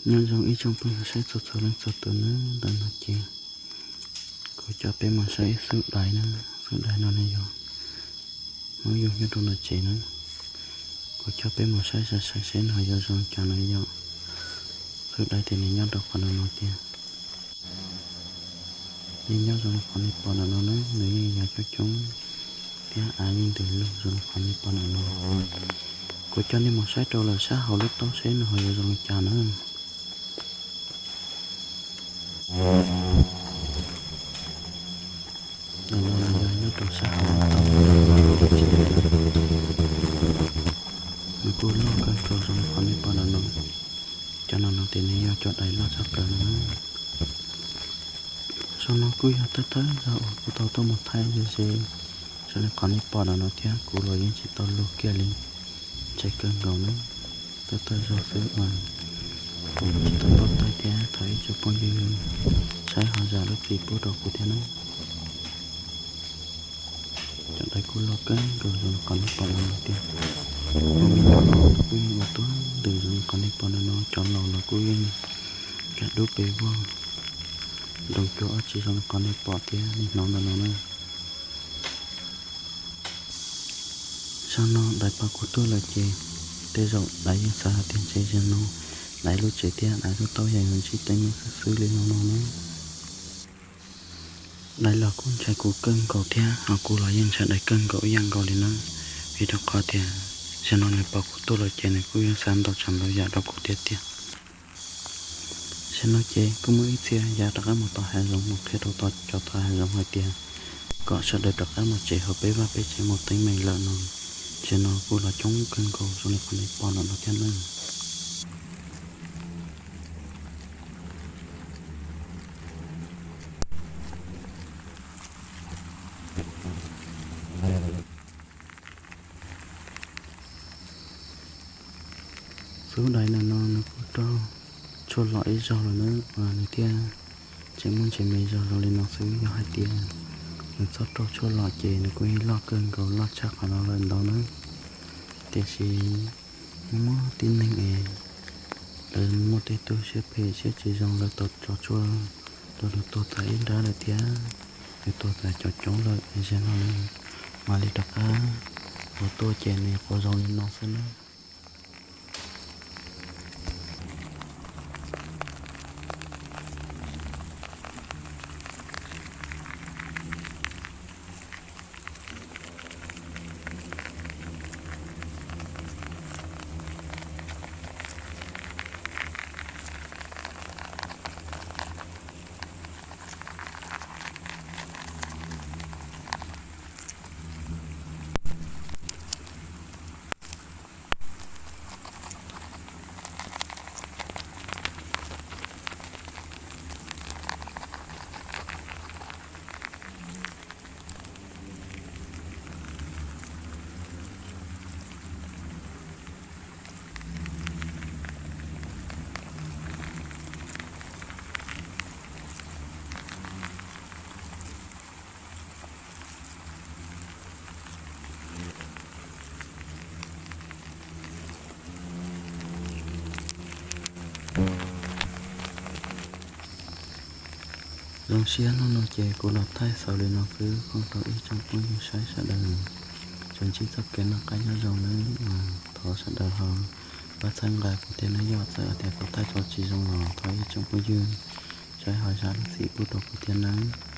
Nyob zoo ib tsoom phooj ywg saib txhua txhua leej txhua tus nawb, ntawm no ces kuv coj peb mus saib ib xub dais na. Xub dais no nws yog Hmoob yug nyob rau ntawm tsev na. Kuv coj peb mus saib sai sai seb nws ho yuav zoo li cas no yom. Xub dais ces nws nyob rau qhov no no tiag. Yeej nyob zoo li qhov nej pom ntawm no na, nws yeej yog coob coob thiab av yeej ntws lug zoo li qhov nej pom ntawm no. Kuv coj nej mus saib rau lawm sab hauv lub taub seb nws ho yuav zoo li cas na. Ntawm no nws yog nyob rau sab hauv lub taub, nws kuj loj kawg nkaus zoo li qhov nej pom ntawm no. Cov no no ces nws yog cov dais loj tshaj plaws no na. Zoo no kuj yog thawj thawj zaug uas kuv tau tuaj mus thaij ze ze zoo li qhov nej pom ntawm no thiab kuv los yeej tsis tau lug kiag li. Ntshai kawg nkaus na. Thawj thawj zaug xwb uas kuv tsis tau paub thaij thiab thov ib tsoom phooj ywg saib ho zam lub txim pub rau kuv thiab na. Cov dais kuj loj kawg nkaus zoo li qhov nej pom ntawm no tiag. Ua me nyuam los kuj yeej ua tuag ntws zoo li qhov nej pom ntawm no, cov laus los kuj yeej nkag dub pes vog, nroo cuag ob tsi zoo li qhov nej pom thiab nej hnov ntawm no na. Zaum no dais pom kuv tuaj lawm ces tej zaum dais yeej xav hais tias ntshe zaum no dais lub tsev thiab dais lub taub yam yuav ntsib teeb meem xwb xwb li no no na. Dais los kuj ntshai kuv kawg nkaus thiab ho kuv los yeej ntshai dais kawg nkaus ib yam nkaus li na. Vim rau qhov tias zaum no nws pom kuv tuaj lawm ces nws kuj yeej xav ntau tsav ntau yam rau kuv thiab tiag. Zaum no ces kuj muaj ib txhia yav rov qab mus tom hav zoov mus qhia rau cov tom hav zoov hais tias kom sawv daws rov qab mus tsev ho peb vaj peb tsev muaj teeb meem lawm no. Zaum no kuj los coob kawg nkaus zoo li qhov nej pom ntawm no thiab na. Xub dais ntawm no nws kuj raug tshuaj lom ib zaug lawm na, uas nws thiaj tseem muaj ntsej me zog zoo li no xwb. Yog hais tias nws txhob raug tshuaj lom ces nws kuj yeej loj kawg nkaus, loj tshaj qhov no lawm ntau na. Tiam sis muaj muaj tib neeg es lawv muaj tej tug siab phem siab tsis zoo, lawv tau tso tshuaj rau nws tuag tas ib nrab lawm thiab, nws tuag tas coob coob lawm. Zaum no nws mam li rov qab los tuaj ces nws nyuam qhuav zoo li no xwb na. Zoo siab hnub no ces kuv los thaij xaus li no xwb, foom rau ib tsoom phooj ywg saib sawv daws tsuas ntsib txoj kev noj qab nyob zoo nawb. Thov sawv daws ho pab txhawb nqa kuv thiab nawb, yog txawm hais tias kuv thaij tau tsis zoo los thov ib tsoom phooj ywg saib ho zam lub txim pub rau kuv thiab nawb.